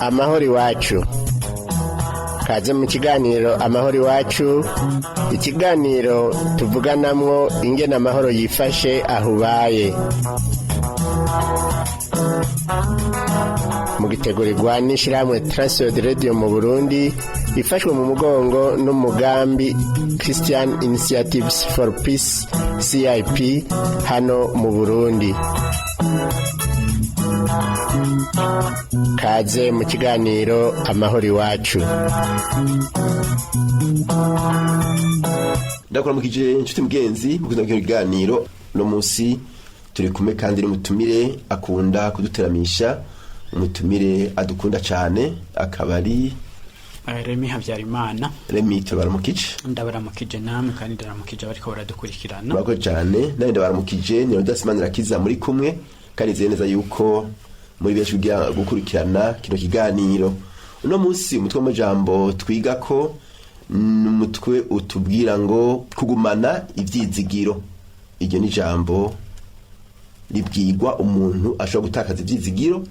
Amahoro iwacu. Kaze mu kiganiro Amahoro iwacu, ikiganiro tuvuganamwo ingene amahoro yifashe aho ubaye. Mugitegurirwa n'ishirahamwe Transworld Radio mu Burundi, ifashwe mu mugongo n'umugambi Christian Initiatives for Peace, CIP, hano mu Burundi. Kaze mu kiganiro Amahoro iwacu. Ndakuramukije inshuti mugenzi mu kino kiganiro. No munsi turi kumwe kandi n'umutumire akunda kuduteramisha, umutumire adukunda cyane, akaba ari Remi Habyarimana. Remi, turabaramukije. Ndabaramukije namwe kandi ndaramukije abariko baradukurikirana. Murakoze cyane. Nawe ndabaramukije, ni Rudasimanira Rakiza muri kumwe, kandi nizeye neza yuko muri benshi kugira gukurikirana kino kiganiro. Uno munsi umutwe w'amajambo twiga ko ni umutwe utubwira ngo kugumana ivyizigiro. Iryo ni ijambo ribwirwa umuntu ashobora gutakaza ivyizigiro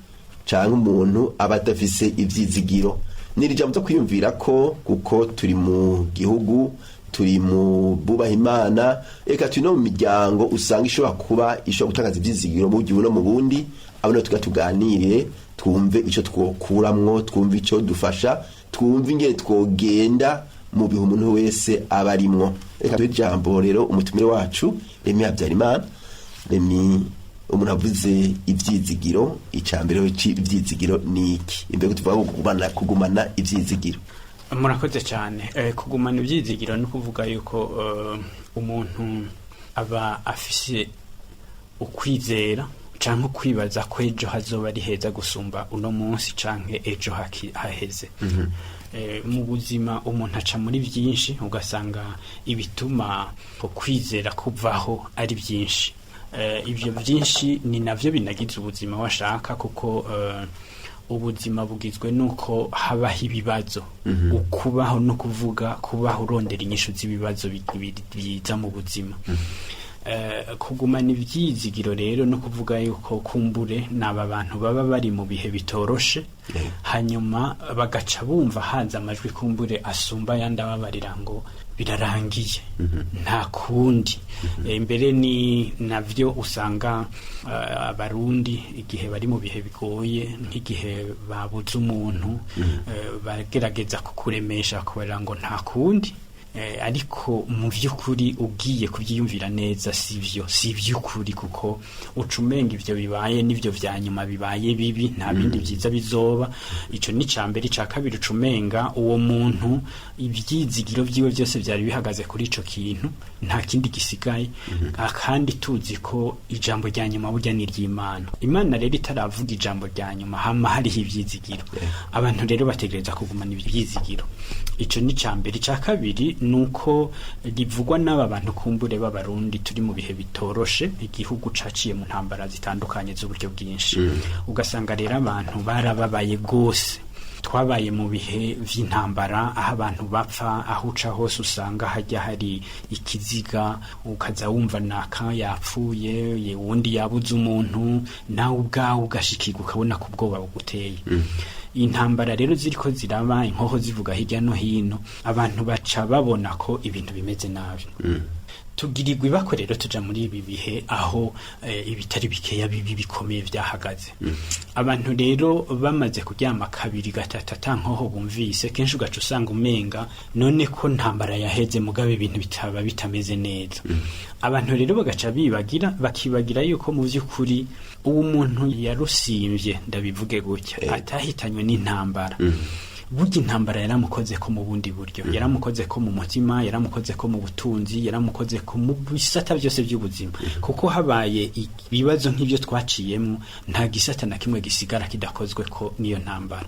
canke umuntu aba adafise ivyizigiro. Ni ijambo ryo kwiyumvira ko, kuko turi mu gihugu, turi mu bubaha Imana, eka turi no mu miryango usanga ishobora kuba ishobora gutakaza ivyizigiro mu buryo no mu bundi. Abo tuga tuganire, twumve ico twokuramwo, twumve ico dufasha, twumve ingene twogenda mu bihe umuntu wese aba arimwo. Reka duhe ijambo rero umutumire wacu Remi Habyarimana. Remi, umuntu avuze ivyizigiro, ica mbere ivyizigiro ni iki? Imbere tuvuga kugumana ivyizigiro. Murakoze cyane. Kugumana ibyizigiro ni ukuvuga yuko umuntu aba afise ukwizera canke ukwibaza ko ejo hazoba ari heza gusumba uno munsi canke ejo haheze. Mu buzima umuntu aca muri byinshi, ugasanga ibituma ukwizera kuvaho ari byinshi. Ibyo byinshi ni navyo binagize ubuzima washaka, kuko ubuzima bugizwe nuko habaho ibibazo. Ukubaho no kuvuga kubaho urondera inyishu z'ibibazo biza mu buzima. Kugumana ivyizigiro rero no kuvuga yuko kumbure naba bantu baba bari mu bihe bitoroshe, hanyuma bagaca bumva hanze amajwi kumbure asumba ayandi ababarira ngo birarangiye, nta kundi. Mbere ni navyo usanga Abarundi igihe bari mu bihe bigoye, nk'igihe babuze umuntu, bagerageza kukuremesha kubarira ngo nta kundi. Ariko mu vy'ukuri ugiye kuvyiyumvira neza sivyo, si vy'ukuri, kuko uca umenga ivyo bibaye n'ivyo vya nyuma bibaye bibi, nta bindi vyiza bizoba. Ico ni ca mbere. Ica kabiri, uca umenga uwo muntu ivyizigiro vyiwe vyose vyari bihagaze kuri ico kintu, nta kindi gisigaye. Kandi tuzi ko ijambo rya nyuma burya ni iry'Imana. Imana rero itaravuga ijambo rya nyuma, hama hariho ivyizigiro. Abantu rero bategereza kugumana ivyizigiro. Ico ni ca mbere. Ica kabiri nuko rivugwa n'aba bantu kumbure b'Abarundi turi mu bihe bitoroshe, igihugu caciye mu ntambara zitandukanye z'uburyo bwinshi. Ugasanga rero abantu barababaye gose. Twabaye mu bihe vy'intambara aho abantu bapfa, aho uca hose usanga hajya hari ikiziga, ukaza wumva naka yapfuye, uwundi yabuze umuntu, nawe ubwawe ugashikirwa ukabona ko ubwoba buguteye. Intambara rero ziriko ziraba, inkoho zivuga hirya no hino, abantu baca babona ko ibintu bimeze nabi. Tugirirwa ibako rero tuja muri ibi bihe aho ibitari bikeya bibi bikomeye vyahagaze. Abantu rero bamaze kuryama kabiri gatatu ata nkoho bumvise, kenshi ugaca usanga umenga none ko ntambara yaheze mugabe ibintu bitaba bitameze neza. Abantu rero bagaca bibagira, bakibagira yuko mu vy'ukuri uwo muntu yarusimvye, ndabivuge gutya, atahitanywe n'intambara. Burya intambara yaramukoze ko mu bundi buryo, yaramukoze ko mu mutima, yaramukoze ko mu butunzi, yaramukoze ko mu bisata byose by'ubuzima, kuko habaye ibibazo nk'ibyo twaciyemo, nta gisata na kimwe gisigara kidakozwe ko niyo ntambara.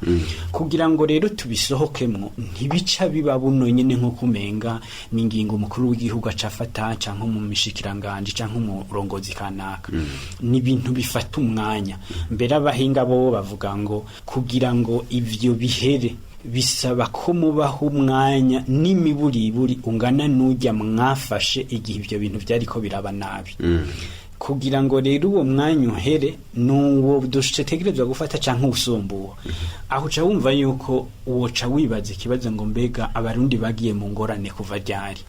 Kugira ngo rero tubisohokemwo, ntibica biba buno nyene nk'uko umenga ni ingingo umukuru w'igihugu acafata canke mu mishikiranganje canke umurongozi kanaka. Ni ibintu bifata umwanya. Mbere abahinga bo bavuga ngo kugira ngo ivyo bihere Bisaba ko mubaho umwanya n'imiburiburi ungana n'ujya mwafashe igihe ibyo bintu byariko biraba nabi. Kugira ngo rero uwo mwanya uhere, nuwo dutegerezwa gufata canke usumbuwe. Aho uca wumva yuko woca wibaza ikibazo ngo: mbega Abarundi bagiye mu ngorane kuva ryari?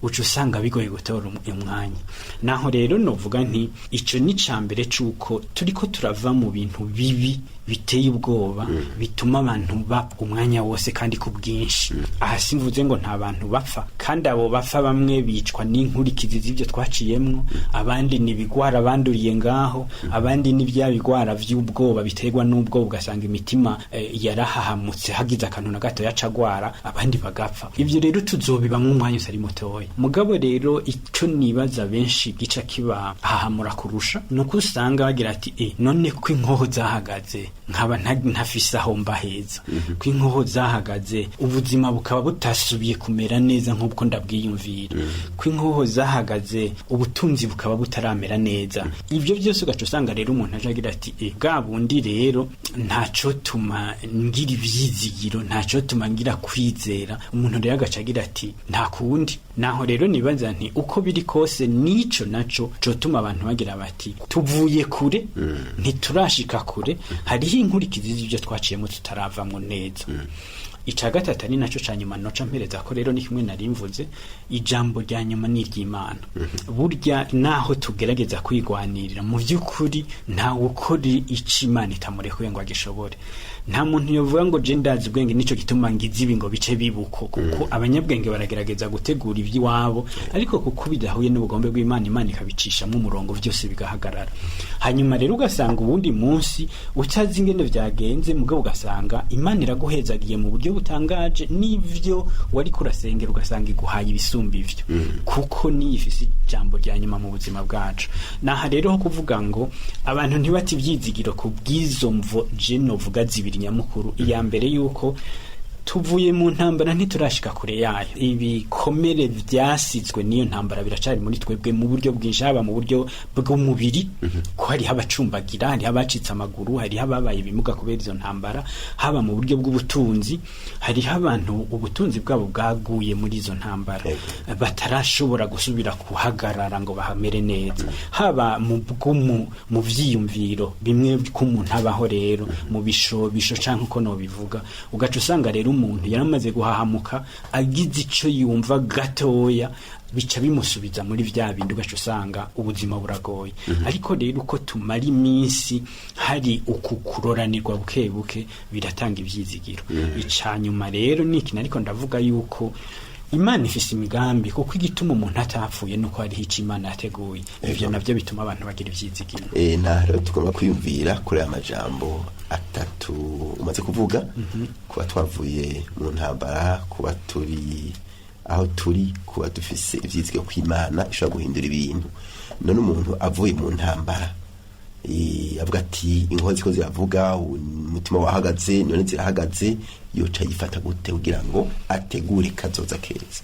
Uca usanga bigoye gutora umwanya. Naho rero novuga nti ico ni ca mbere, c'uko turiko turava mu bintu bibi biteye ubwoba, bituma abantu ba umwanya wose kandi ku bwinshi. Aha simvuze ngo nta bantu bapfa, kandi abo bapfa bamwe bicwa n'inkurikizi z'ibyo twaciyemwo, abandi ni ibigwara banduriye ngaho, abandi ni bya bigwara vy'ubwoba biterwa n'ubwoba, ugasanga imitima yarahahamutse, hagize akantu na gato yacagwara, abandi bagapfa. Ivyo rero tuzobibamwo umwanya utari mutoya. Mugabo rero ico nibaza benshi gica kiba hahamura kurusha nuko usanga bagira ati: none ko inkoho zahagaze, nkaba ntafise aho mba heza, ko inkoho zahagaze, ubuzima bukaba butasubiye kumera neza nk'uko ndabwiyumvira, ko inkoho zahagaze, ubutunzi bukaba butaramera neza, ibyo byose ugaca usanga rero umuntu aje agira ati: bwa bundi rero ntaco tuma ngira ivyizigiro, ntaco tuma ngira kwizera. Umuntu rero agaca agira ati: nta kundi. Naho rero nibaza nti uko biri kose nico naco cotuma abantu bagira bati: tuvuye kure, ntiturashika kure, hariho inkurikizi z'ibyo twaciyemo tutaravamwo neza. Ica gatatu, ari naco ca nyuma noca mpereza ko rero, ni kimwe nari mvuze: ijambo rya nyuma ni iry'Imana. Burya naho tugerageza kwigwanirira, mu by'ukuri ntawe ukora ico Imana itamurekuye ngo agishobore. Nta muntu yovuga ngo: je ndazi ubwenge, nico gituma ngize ibi ngo bice bibuko, kuko abanyabwenge baragerageza gutegura iby'iwabo, ariko kuko bidahuye n'ubugombe bw'Imana, Imana ikabicishamo umurongo, byose bigahagarara. Hanyuma rero ugasanga uwundi munsi utazi ingene vyagenze, mugabo ugasanga Imana iraguhezagiye mu buryo butangaje, n'ivyo wari kurasengera ugasanga iguhaye ibisumba ivyo, kuko niyo ifise ijambo rya nyuma mu buzima bwacu. Naha rero ho kuvuga ngo abantu ntibate ivyizigiro ku bw'izo mvo je novuga zibiri nyamukuru. Iya mbere, yuko tuvuye mu ntambara, ntiturashika kure yayo, ibikomere vyasizwe n'iyo ntambara biracari muri twebwe mu buryo bwinshi, haba mu buryo bw'umubiri, ko hariho abacumbagira, hariho abacitse amaguru, hariho ababaye ibimuga kubera izo ntambara, haba mu buryo bw'ubutunzi, hariho abantu ubutunzi bwabo bwaguye muri izo ntambara, batarashobora gusubira kuhagarara ngo bahamere neza, haba mu bw'umu mu vyiyumviro bimwe k'umuntu abaho rero mu bishobisho canke uko nobivuga, ugaca usanga rero umuntu yaramaze guhahamuka, agize ico yumva gatoya bica bimusubiza muri vya bindi, ugaca usanga ubuzima buragoye. Ariko rero uko tumara iminsi hari uku kuroranirwa buke buke, biratanga ivyizigiro. Ica nyuma rero ni iki ariko ndavuga, yuko Imana ifise imigambi, kuko igituma umuntu atapfuye nuko hariho ico Imana yateguye. Ivyo navyo bituma abantu bagira ivyizigiro. Na rero tugomba kwiyumvira kuri aya majambo atatu umaze kuvuga: kuba twavuye mu ntambara, kuba turi aho turi, kuba dufise ivyizigiro kw'Imana ishobora guhindura ibintu. None umuntu avuye mu ntambara, avuga ati inkozi ko ziravuga, umutima wahagaze, none zirahagaze, yoca yifata gute kugira ngo ategure kazoza keza?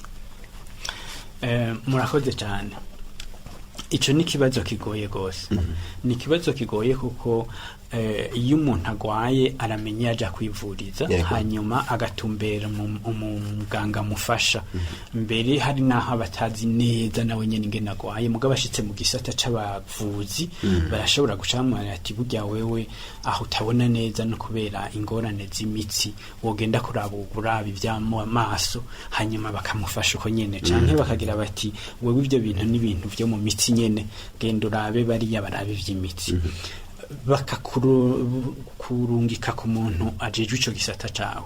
Murakoze cyane. Ico ni ikibazo kigoye gose. Ni ikibazo kigoye kuko iyo umuntu agwaye aramenya iyo aja kwivuriza, hanyuma agatumbera umuganga amufasha. Mbere hari n'aho abatazi neza nawe nyene ingene agwaye, mugabo ashitse mu gisata c'abavuzi barashobora gucamwara ati: burya wewe aho utabona neza no kubera ingorane z'imitsi, wogenda kuraba uraba ivy'amaso, hanyuma bakamufasha uko nyene, canke bakagira bati: wewe ivyo bintu n'ibintu vyo mu mitsi nyene, genda urabe bariya barabe ivy'imitsi, bakakurungika ku muntu ajejwe ico gisata cawe.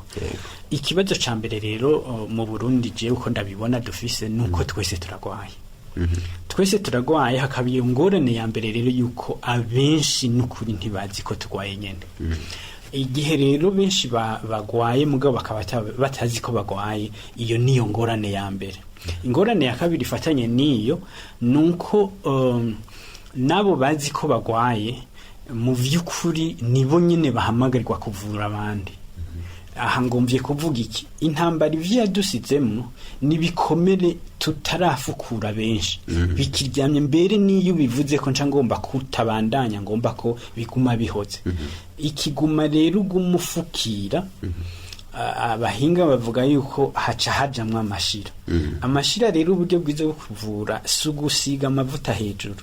Ikibazo ca mbere rero mu Burundi, jewe uko ndabibona dufise, nuko twese turagwaye, twese turagwaye. Hakaba iyo ngorane ya mbere rero yuko abenshi n'ukuri ntibazi ko turwaye nyene. Igihe rero benshi bagwaye mugabo bakaba batazi ko bagwaye, iyo niyo ngorane ya mbere. Ingorane ya kabiri ifatanye n'iyo nuko nabo bazi ko bagwaye, mu vy'ukuri nibo nyene bahamagarirwa kuvura abandi. Aha ngomvye kuvuga iki? Intambara ivyo yadusizemwo nibikomere tutarafukura, benshi bikiryamye. Mbere niyo bivuze ko nca ngomba kutabandanya, ngomba ko biguma bihoze. Ikiguma rero ugumufukira Abahinga bavuga yuko haca hajamwo amashira. Amashira rero, uburyo bwiza bwo kuvura si ugusiga amavuta hejuru.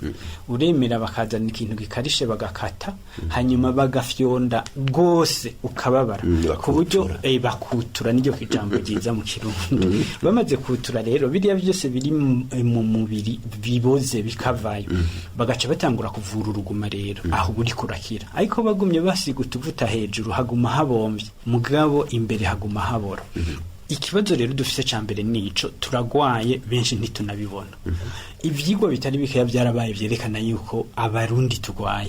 Uremera bakazana ikintu gikarishe, bagakata, hanyuma bagafyonda rwose, ukababara ku buryo Bakutura. Bakutura niryo ijambo ryiza mu Kirundi. Bamaze kutura rero, biriya byose biri mu mubiri biboze bikavayo, bagaca batangura kuvura uruguma. Rero aho uri kurakira, ariko bagumye basiga utuvuta hejuru, haguma habomvye, mugabo imbere haguma habora. Ikibazo rero dufise ca mbere nico: turagwaye, benshi ntitunabibona. Ivyigwa bitari bikeya byarabaye vyerekana yuko Abarundi tugwaye.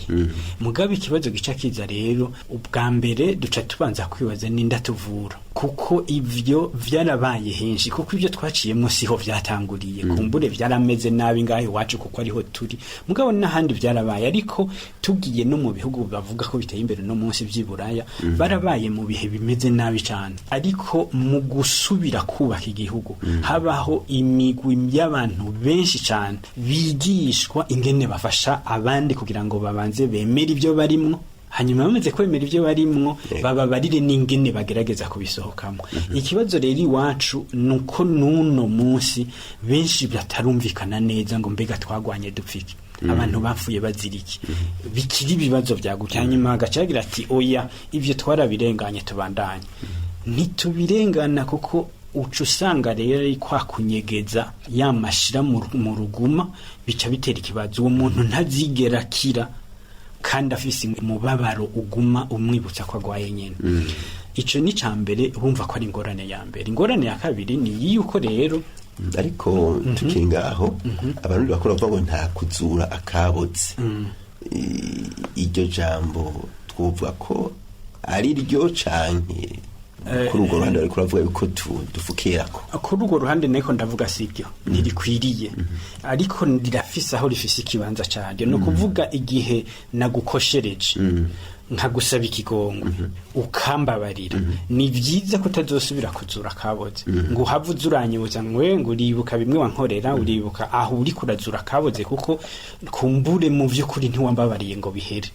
Mugabo ikibazo gica kiza rero, ubwa mbere duca tubanza kwibaza ninda tuvura, kuko ivyo vyarabaye henshi, kuko ivyo twaciyemo siho vyatanguriye. Kumbure vyarameze nabi ngaho iwacu kuko ariho turi, mugabo n'ahandi vyarabaye. Ariko tugiye no mu bihugu bavuga ko biteye imbere no munsi vy'iburaya, barabaye mu bihe bimeze nabi cane, ariko mu gusubira kubaka igihugu habaho imigwi y'abantu benshi cane bigishwa ingene bafasha abandi kugira ngo babanze bemere ibyo barimwo, hanyuma bamaze kwemera ibyo barimwo, bababarire n'ingene bagerageza kubisohokamo. Ikibazo rero iwacu ni uko n'uno munsi benshi batarumvikana neza ngo mbega twagwanye dupfike, abantu bapfuye bazira iki, bikiri ibibazo byagutse. Hanyuma agaca agira ati: "Oya, ibyo twarabirenganye, tubandanye." Ntitubirengana, kuko uca usanga rero ari kwa kunyegeza ya mashira mu ruguma, bica bitera ikibazo. Uwo muntu ntazigera akira kandi afise umubabaro uguma umwibutsa ko agwaye nyene. Ico ni ca mbere, bumva ko ari ingorane ya mbere. Ingorane ya kabiri ni yuko rero Ariko tukiri ngaho, Abarundi bakora bavuga ngo nta kuzura akabotse. Iryo jambo twovuga ko ari ryo, canke kuri urwo ruhande bariko baravuga yuko dufukirako? Kuri urwo ruhande niko ndavuga, sibyo, ntirikwiriye, ariko rirafise aho rifise ikibanza caryo. Ni ukuvuga igihe nagukoshereje nkagusaba ikigongwe, ukambabarira, ni byiza ko utazosubira kuzura kaboze, ngo uhave uza uranyibutsa ngo "We, ngo uribuka bimwe wankorera, uribuka." Aho uri kurazura kaboze, kuko kumbure mu by'ukuri ntiwambabariye ngo bihere,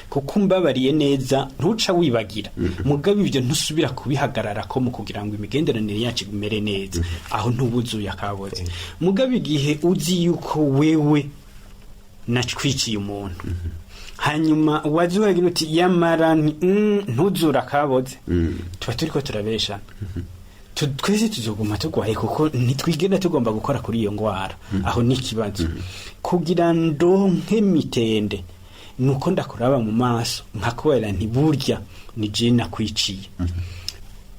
kuko umbabariye neza ntuca wibagira. Mugabo ibyo ntusubira kubihagarara ko mu kugira ngo imigenderanire yacu imere neza, aho ntubuzuye akaboze. Mugabo igihe uzi yuko wewe nacwiciye umuntu, hanyuma waza uragira uti yamara ntuzura akaboze, tuba turiko turabeshana. Twese tuzoguma turwaye, kuko ntitwigera tugomba gukora kuri iyo ngwara. Aho ni ikibazo. Kugira ndonke mitende nuko ndakuraba mu maso nkakubera nti burya ni je nakwiciye,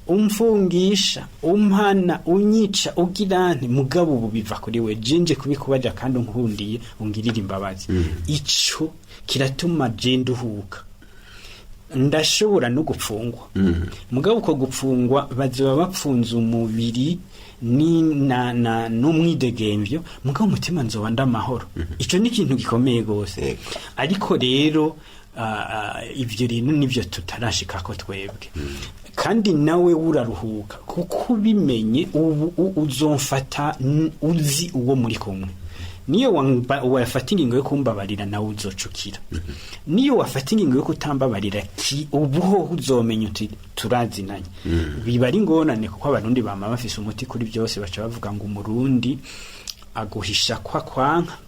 umfungisha, umpana, unyica, ugira nti, mugabo ubu biva kuri we, jenje kubikubarira kandi unkundiye ungirira imbabazi. Ico kiratuma je nduhuka. Ndashobora no gupfungwa, mugabo uko gupfungwa bazoba bapfunze umubiri ni na na n'umwidegemvyo, mugabo umutima nzoba ndamahoro. Ico ni ikintu gikomeye gose. Ariko rero ivyo rero nivyo tutarashikako twebwe. Kandi nawe uraruhuka kuko ubimenye ubu uzomfata uzi uwo muri kumwe. Niyo wafata ingingo yo kumbabarira, nawe uzocukira. Niyo wafata ingingo yo kutambabarira, ki ubuho uzomenya uti turazinanye. Biba ari ingorane, kuko Abarundi bama bafise umuti kuri byose. Baca bavuga ngo Umurundi aguhisha kwa kwanka,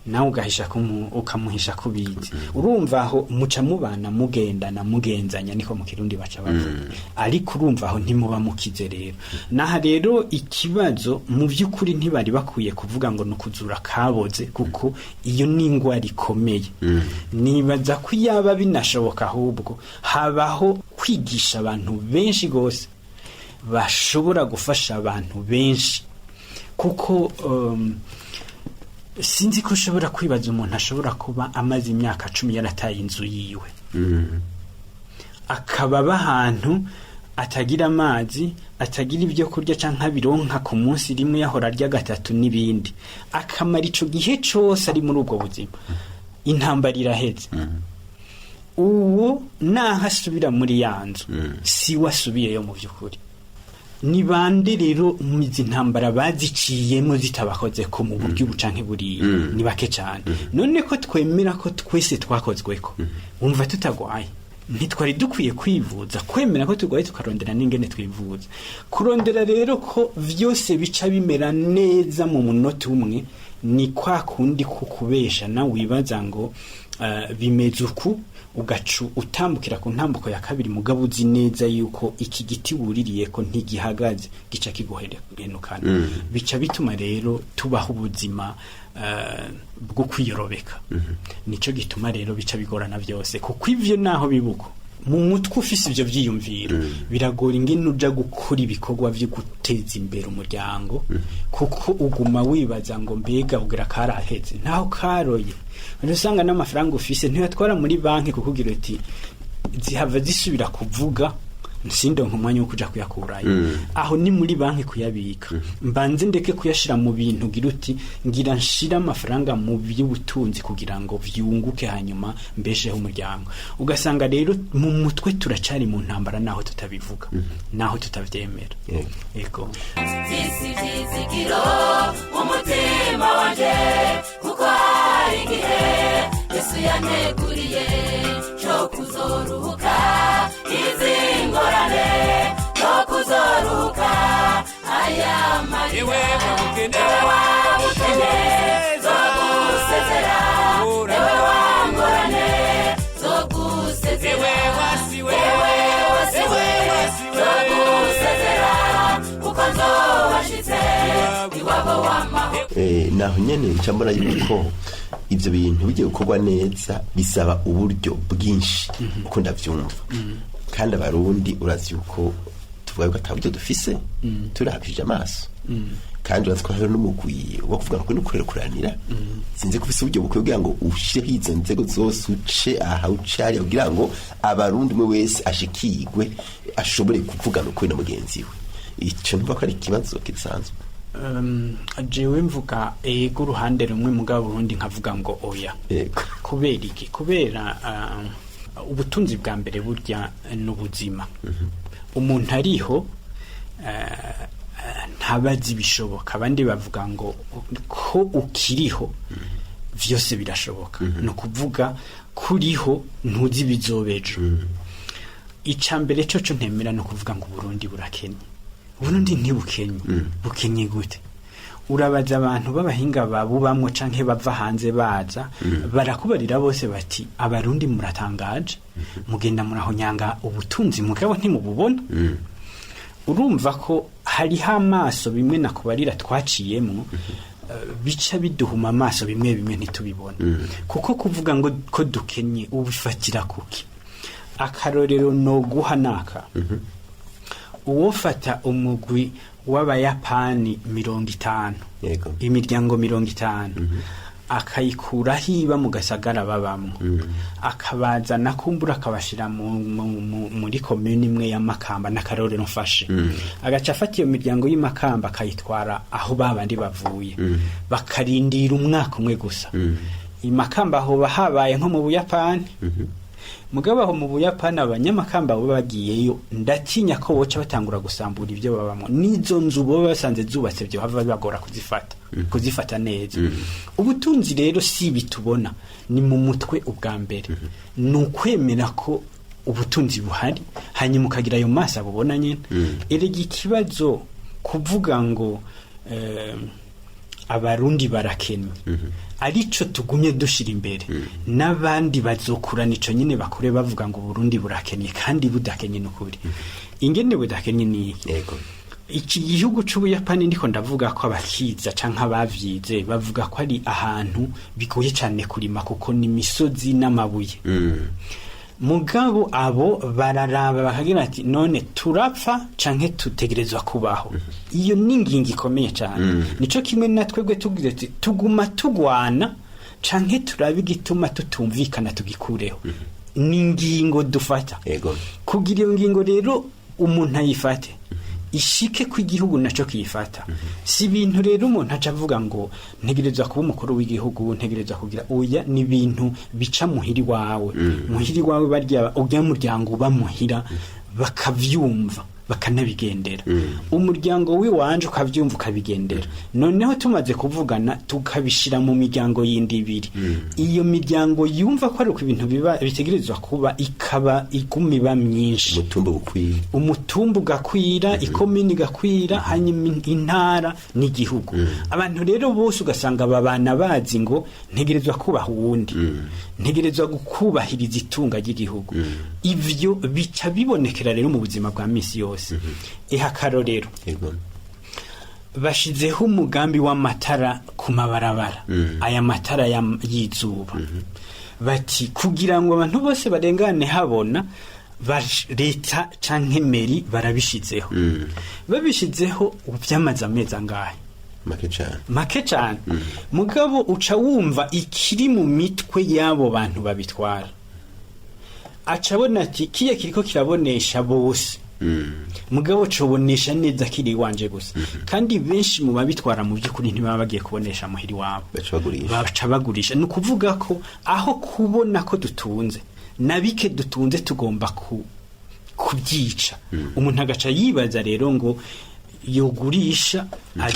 nawe ugahisha ukamuhisha kubizi. Urumva aho muca mubana, mugendana, mugenzanya, niko mu Kirundi baca bavuga. Ariko urumva aho ntimuba mukize. Rero naha rero ikibazo mu by'ukuri ntibari bakwiye kuvuga ngo ni ukuzura kaboze, kuko iyo ni ingwara ikomeye. Nibaza ko yaba binashoboka ahubwo habaho kwigisha abantu benshi gose bashobora gufasha abantu benshi, kuko sinzi ko ushobora kwibaza umuntu ashobora kuba amaze imyaka 10 yarataye inzu yiwe, akaba aba ahantu atagira amazi, atagira ibyo kurya, canke abironka ku munsi rimwe, yahora arya gatatu n'ibindi, akamara ico gihe cose ari muri ubwo buzima. Intambara iraheze, uwo naho asubira muri ya nzu, si we asubiyeyo mu by'ukuri. Ni bande rero izi ntambara baziciyemo zitabakoze ko mu buryo ubu canke buriya? Ni bake cyane. None ko twemera ko twese twakozweko, wumva tutagwaye? Ntitwari dukwiye kwivuza, kwemera ko turwaye tukarondera n'ingene twivuza. Kurondera rero ko vyose bica bimera neza mu munota umwe ni kwa kundi kukubesha nawe wibaza ngo bimeze uku, ugacu utambukira ku ntambuko ya kabiri, mugabo uzi neza yuko iki giti wuririye ko ntigihagaze, gica kiguhenukana. Bica bituma rero tubaho ubuzima bwo kwiyorobeka. Nico gituma rero bica bigorana byose, kuko ivyo naho bibuko mu mutwe ufise ivyo vyiyumviro, biragora ingene uja gukora ibikorwa vyo guteza imbere umuryango, kuko uguma wibaza ngo mbega ugira karaheze ntaho karoye. Usanga n'amafaranga ufise ntiyatwara muri banki, kuko ugira uti zihava zisubira kuvuga nsindonka umwanya wo kuja kuyakurayo. Aho ni muri banki kuyabika, mbanze ndeke kuyashira mu bintu, ngira uti ngira nshira amafaranga mu by'ubutunzi kugira ngo vyunguke, hanyuma mbesheho umuryango. Ugasanga rero mu mutwe turacari mu ntambara, naho tutabivuga, naho tutavyemera. Yego. Mfise ivyizigiro mu mutima wanje, kuko hari igihe Yesu yanteguriye co kuzoruhuka izi ngorane, no kuzoruhuka aya marira. Ewe wabukene. Ewe wabukene zogusezera, ewe wangorane zogusezera, Ewe wasiwe. Ewe wasiwe Ewe wasiwe. zogusezera, kuko nzobashitse iwabo w'amahoro. Naho nyene nca mbona yuko ivyo bintu bigiye gukorwa neza bisaba uburyo bwinshi, uko ndavyumva. Kandi Abarundi urazi yuko tuvuga yuko ata buryo dufise turabishije amaso, kandi urazi ko hariho n'umugwi wo kuvuga ngo nukurekuranira. Sinzi ko ufise uburyo bukwiye kugira ngo ushireho izo nzego zose, uce aha uce hariya, kugira ngo Abarundi umwe wese ashikirwe, ashobore kuvugana ukuri na mugenzi we. Ico ntumva ko ari ikibazo kidasanzwe? Jewe mvuga ego uruhande rumwe, mugabo urundi nkavuga ngo oya. Kubera iki? Kubera ubutunzi bwa mbere burya n'ubuzima. Umuntu ariho ntabazi ibishoboka. Abandi bavuga ngo ko ukiriho vyose birashoboka. Ni ukuvuga kuriho ntuzi ibizobejo. Ica mbere coco ntemera no kuvuga ngo Burundi burakenye. Burundi ntibukenye. Bukenye gute? Urabaza abantu b'abahinga babubamwo canke bava hanze baza, barakubarira bose bati Abarundi muratangaje, mugenda murahonyanga ubutunzi mugabo ntimububona. Urumva ko hariho amaso bimwe nakubarira twaciyemwo, bica biduhuma amaso, bimwe bimwe ntitubibona. Kuko kuvuga ngo ko dukenye ubifatira kuki? Akarorero no guha naka: uwofata umugwi w'Abayapani 50, imiryango 50, akayikuraho iba mu gasagara babamwo, akabazana kumbura akabashira muri komune imwe ya Makamba, n'akarorero mfashe, agaca afata iyo miryango y'imakamba akayitwara aho babandi bavuye, bakarindira umwaka umwe gusa, imakamba hoba habaye nko mu Buyapani. Mugabo aho mu Buyapani abanyamakamba bo bagiyeyo, ndatinya ko boca batangura gusambura ibyo babamo, n'izo nzu bo basanze zubatse byo hava bibagora kuzifata neza. Ubutunzi rero si bitubona, ni mu mutwe. Ubwa mbere ni ukwemera ko ubutunzi buhari, hanyuma ukagira ayo maso abubona nyene. Erega ikibazo kuvuga ngo Abarundi barakennye arico tugumye dushira imbere, n'abandi bazokurana ico nyine bakure bavuga ngo Burundi burakenye kandi budakenye. N'ukuri ingene budakenye ni iki? Iki gihugu c'Ubuyapani ndiko ndavuga ko abakiza canke abavyize bavuga ko ari ahantu bigoye cane kurima, kuko ni imisozi n'amabuye. Mugabo abo bararaba bakagira ati none turapfa canke tutegerezwa kubaho? Iyo ni ingingo ikomeye cane. Nico kimwe na twebwe tugize tuti tuguma tugwana canke turabe igituma tutumvikana tugikureho. Ni ingingo dufata. Kugira iyo ngingo rero umuntu ayifate ishike ku igihugu naco kiyifata, si ibintu rero umuntu aca avuga ngo ntegerezwa kuba umukuru w'igihugu, ntegerezwa kugira oya. Ni ibintu bica muhiri wawe, muhiri wawe, barya urya muryango uba muhira bakavyumva. Bakanabigendera. Umuryango w'iwanje ukabyumva, ukabigendera. Noneho tumaze kuvugana, tukabishira mu miryango yindi ibiri. Iyo miryango yumva ko ari uko ibintu biba bitegerezwa kuba, ikaba iguma iba myinshi. Umutumba ukwiye. Umutumba ugakwira, ikomini igakwira, hanyuma intara n'igihugu. Abantu rero bose ugasanga babana bazi ngo ntegerezwa kubaha uwundi, ntegerezwa kubahiriza itunga ry'igihugu. Ivyo bica bibonekera rero mu buzima bwa misi yose. Eha akarorero: Bashizeho umugambi w'amatara ku mabarabara, aya matara y'izuba. Bati kugira ngo abantu bose barengane habona, leta canke mairie barabishizeho. Babishizeho, ubu byamaze amezi angahe? Make cane. Make cane. Mugabo uca wumva ikiri mu mitwe y'abo bantu babitwara, aca abona ati kiya kiriko kirabonesha bose, mugabo cobonesha neza kiri iwanje gusa. Kandi benshi mu babitwara mu by'ukuri ntibaba bagiye kubonesha muhiri wabo. Baca bagurisha. Baca bagurisha. Ni ukuvuga ko aho kubona ko dutunze na bike dutunze, tugomba kubyica. Umuntu agaca yibaza rero ngo yogurisha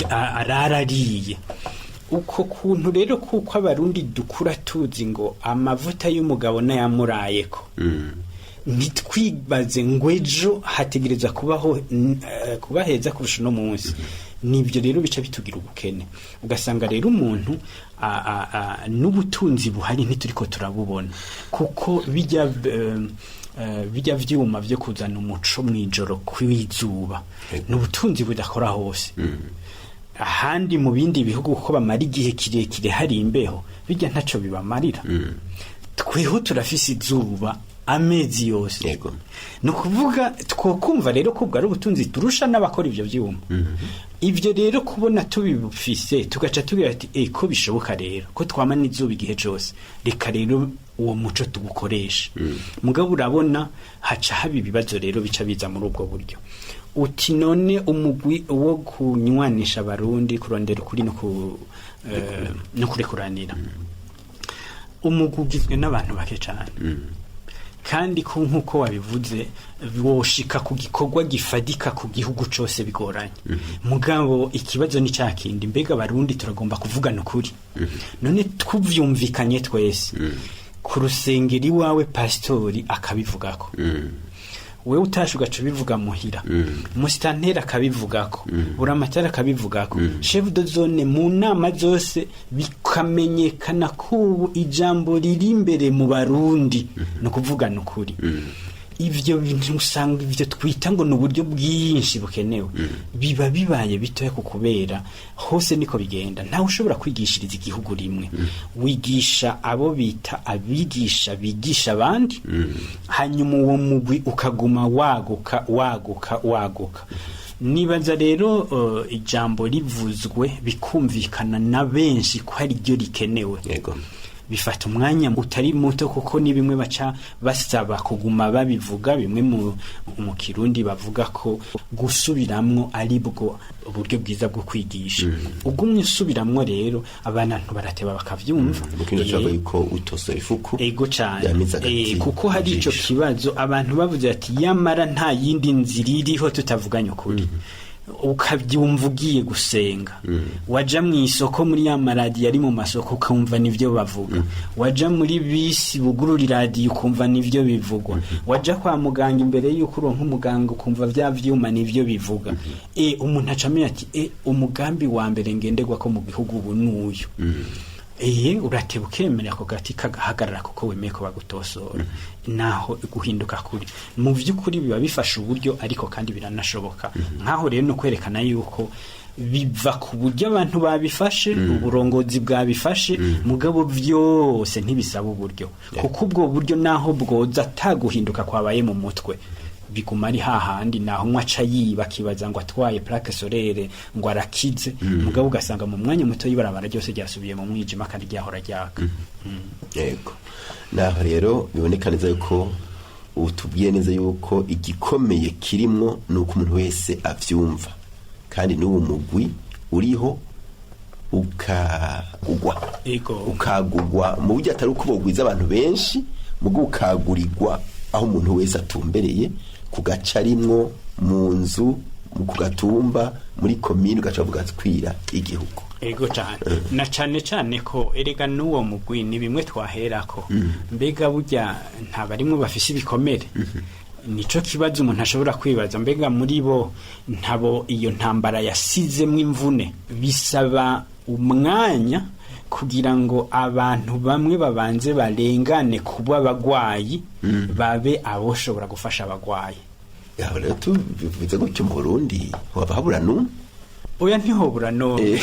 arara ariye. Uko kuntu rero, kuko Abarundi dukura tuzi ngo amavuta y'umugabo n'ayamurayeko, ntitwibaze ngo ejo hategereza kubaho kuba heza kurusha uno munsi. Nibyo rero bica bitugira ubukene. Ugasanga rero umuntu n'ubutunzi buhari ntituriko turabubona, kuko bijya vyuma vyo kuzana umuco mw'ijoro kw'izuba ni ubutunzi budakora hose. Ahandi mu bindi bihugu, kuko bamara igihe kirekire hari imbeho, bijya ntaco bibamarira. Tweho turafise izuba amezi yose. Ni ukuvuga twokumva rero ko ubwo ari ubutunzi turusha n'abakora ibyo byuma. Ibyo rero kubona tubifise, tugaca tubwira ati e ko bishoboka rero ko twama n'izuba igihe cyose, reka rero uwo muco tuwukoreshe. Mugabo urabona haca haba ibibazo rero bica biza muri ubwo buryo. Uti none umugwi wo kunywanisha Abarundi, kurondera ukuri no kurekuranira, umugwi ugizwe n'abantu bake cyane, kandi ko nk'uko wabivuze woshika ku gikorwa gifadika ku gihugu cose bigoranye. Mugabo ikibazo ni cya kindi: mbega Abarundi turagomba kuvugana ukuri? None tuvyumvikanye twese ku rusengero iwawe, pasitori akabivugako, wewe utashe ugaca ubivuga muhira, musitanteri akabivugako, buramatari akabivugako, chef de zone mu nama zose, bikamenyekana ko ubu ijambo riri imbere mu Barundi ni ukuvugana ukuri, ivyo bintu usanga ivyo twita ngo ni uburyo bwinshi bukenewe biba bibaye bitoya, ku kubera hose niko bigenda. Ntawe ushobora kwigishiriza igihugu rimwe. Wigisha abo bita abigisha bigisha abandi, hanyuma uwo mugwi ukaguma waguka, waguka, waguka. Nibaza rero ijambo rivuzwe bikumvikana na benshi ko ari ryo rikenewe, bifata umwanya utari muto, kuko ni bimwe baca basaba kuguma babivuga. Bimwe mu Kirundi bavuga ko gusubiramwo ari bwo uburyo bwiza bwo kwigisha. Ugumye usubiramwo rero, abantu barateba bakavyumva. Mu kindi cyavuga yuko utosora ifuku Ego cane. yamize agati Kuko hari ico mu jisho. kibazo abantu bavuze ati yamara nta yindi nzira iriho tutavuganye ukuri. Ukabyumva ugiye gusenga, waja mu isoko muri ya maradiyo ari mu masoko ukumva nivyo bavuga, waja muri bisi bugurura iradiyo ukumva nivyo bivugwa, waja kwa muganga imbere y'uko uronka umuganga ukumva vya vyuma nivyo bivuga. Umuntu aca amenya ati umugambi wa mbere ngenderwa ko mu gihugu ubu n'uyu. Urateba ukemera ako gati kagahagarara, kuko wemeye ko bagutosora. Naho guhinduka kuri mu by'ukuri biba bifasha uburyo, ariko kandi biranashoboka. Nkaho rero no kwerekana yuko biva ku buryo abantu babifashe, uburongozi bwabifashe. Mugabo byose ntibisaba uburyo, kuko ubwo buryo naho bwoza ataguhinduka kwabaye mu mutwe, biguma ari hahandi. Naho umwe aca yiba akibaza ngo atwaye plaque solaire ngo arakize, mugabo ugasanga mu mwanya muto y'ibarabara ryose ryasubiye mu mwijima kandi ryahora ryaka. Yego, naho rero biboneka neza yuko utubwiye neza yuko igikomeye kirimwo ni uko umuntu wese avyumva, kandi n'uwo mugwi uriho ukagugwa ukagugwa mu buryo atari uko bogwiza abantu benshi, mugo ukagurirwa aho umuntu wese atumbereye ku gace arimwo. mu nzu ku gatumba muri komine ugaca bavuga kwira igihugu. Ego cyane, na cyane cyane ko erega n'uwo mugwi ni bimwe twaherako. Mbega burya nta barimwo bafise ibikomere? Nico kibazo umuntu ashobora kwibaza. Mbega muri bo ntabo iyo ntambara yasizemwo imvune? Bisaba umwanya kugira ngo abantu bamwe babanze barengane kuba abagwayi, babe aboshobora gufasha abagwayi. Yaho rero tubivuze gutyo, mu Burundi hoba habura n'umwe? Oya, ntihobura n'umwe,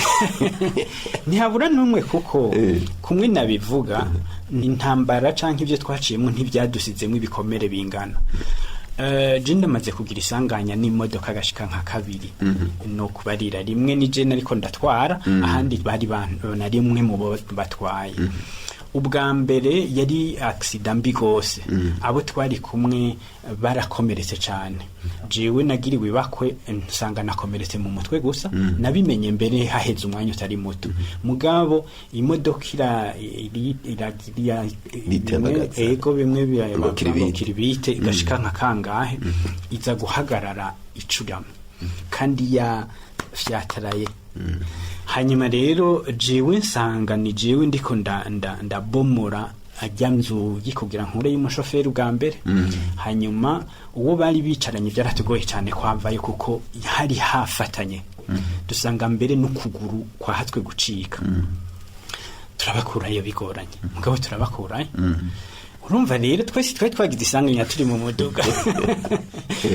ntihabura n'umwe, kuko kumwe nabivuga, intambara canke ibyo twaciyemo ntibyadusizemo ibikomere bingana. Je ndamaze kugira isanganya n'imodoka gashika nka kabiri. No kubarira rimwe ni je nariko ndatwara, ahandi bari na rimwe mu bo batwaye. Ubwa mbere yari accident mbi gose, abo twari kumwe barakomeretse cyane. Jewe nagiriwe ibakwe nsanga nakomeretse mu mutwe gusa, nabimenye mbere haheze umwanya utari muto. Mugabo imodoka iragira Bitembagaza. Ego, bimwe Ngo kiribite. Ngo kiribite, igashika nka kangahe, iza guhagarara icuramye kandi ya fyataraye. Hanyuma rero jewe nsanga ni jewe ndiko ndabomora ajya nzugi kugira nkure y'umushoferi bwa mbere. Hanyuma uwo bari bicaranye byaratugoye cyane kwavayo, kuko hari hafatanye, dusanga mbere n'ukuguru kwahatswe gucika. Turabakurayo bigoranye, mugabo turabakurayo. Urumva rero twese twari twagize isanganya turi mu muduga,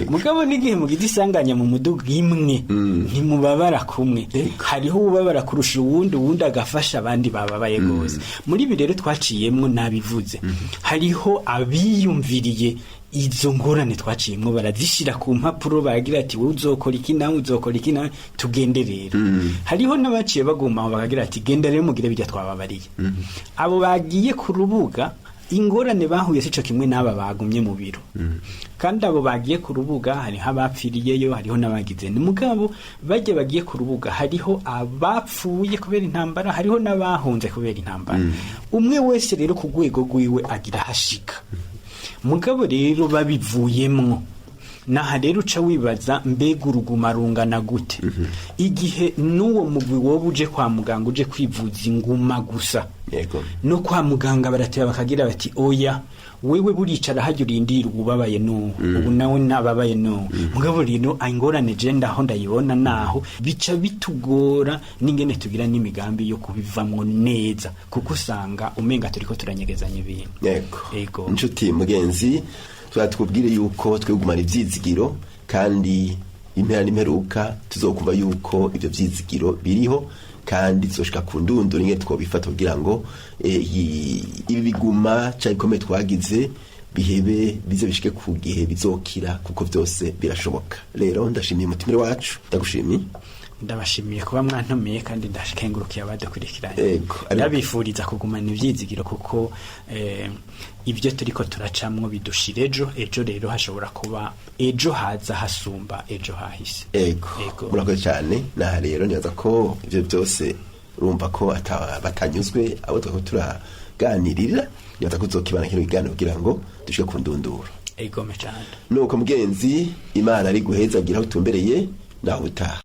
mugabo n'igihe mugize isanganya mu muduga imwe ntimubabara kumwe. Hariho ubabara kurusha uwundi, uwundi agafasha abandi bababaye gose. Muri ibi rero twaciyemwo, nabivuze, hariho abiyumviriye izo ngorane twaciyemwo, barazishira ku mpapuro, baragira ati: "Wowe uzokora iki, nawe uzokora iki, nawe tugende." Rero hariho n'abaciye baguma aho, bakagira ati: "Genda rero mugire bijya twababariye." Abo bagiye ku rubuga, ingorane bahuye sico kimwe n'aba bagumye mu biro. Kandi abo bagiye ku rubuga hariho abapfiriyeyo, hariho n'abagize ni mugabo bajya bagiye ku rubuga, hariho abapfuye kubera intambara, hariho n'abahunze kubera intambara. Umwe wese rero ku rwego rwiwe agira hashika. Mugabo rero babivuyemwo, naha rero uca wibaza: mbega uruguma rungana gute igihe n'uwo mugwi wowe uje kwa muganga, uje kwivuza inguma gusa? No kwa muganga barateba bakagira bati: "Oya, wewe buricara hajya urindira ubabaye n'ubu, ubu nawe nababaye n'ubu." Mugabo rero ingorane je ndaho ndayibona, naho bica bitugora n'ingene tugira n'imigambi yo kubivamwo neza, kuko usanga umenga turiko turanyegezanya ibintu. Yego. Inshuti mugenzi, twatubwire yuko twegumana ivyizigiro, kandi impera n'imperuka tuzokumva yuko ivyo vyizigiro biriho, kandi tuzoshika ku ndunduro ingene twobifata kugira ngo ibi biguma canke ibikomere twagize bihebe, bize bishike ku gihe bizokira, kuko vyose birashoboka. Rero ndashimiye umutumire wacu, ndagushimiye. Ndabashimiye kuba mwantumiye, kandi ndakengurukiye abadukurikiranye. Ndabifuriza kugumana ivyizigiro, kuko ibyo turiko turacamwo bidushira ejo. Ejo rero hashobora kuba ejo haza hasumba ejo hahise. Ego. Murakoze cyane. Naha rero nibaza ko ivyo byose urumva ko batanyuzwe abo twako turaganirira. Nibaza ko tuzokibana kino kiganiro kugira ngo dushike ku ndunduro. Egome cyane. Nuko mugenzi, Imana ari guhezagira aho utumbereye. Naho utaha.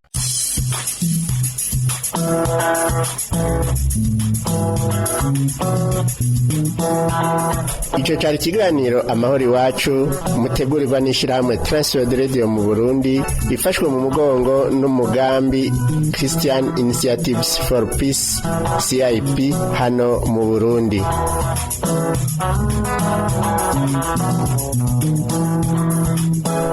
Icyo cyari ikiganiro Amahoro Iwacu, mutegurirwa n'ishyirahamwe Transworld Radio mu Burundi, ifashwe mu mugongo n'umugambi Christian Initiatives for Peace, CIP, hano mu Burundi.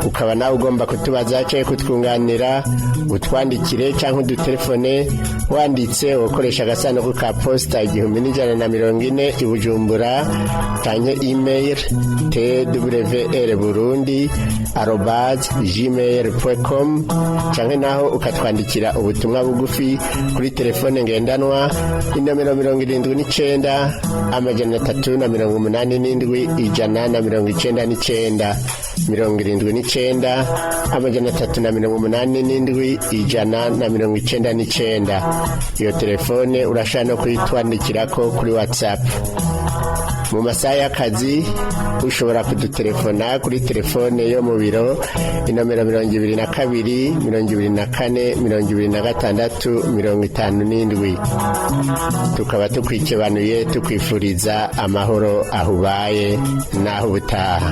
Ukaba nawe ugomba kutubaza cyangwa kutwunganira, utwandikire cyangwa udutelefone. Wanditse ukoresha agasanduku ka posita 1140 i Bujumbura, canke email twr burundi@gmail.com, canke naho ukatwandikira ubutumwa bugufi kuri telefone ngendanwa inomero 79 387 199, 79 387 199. Iyo telefone urashobora no kuyitwandikirako kuri WhatsApp. Mu masaha y'akazi ushobora kudutelefona kuri telefone yo mu biro, inomero 22, 24, 26, 57. Tukaba tukwikebanuye, tukwifuriza amahoro aho ubaye n'aho ubutaha.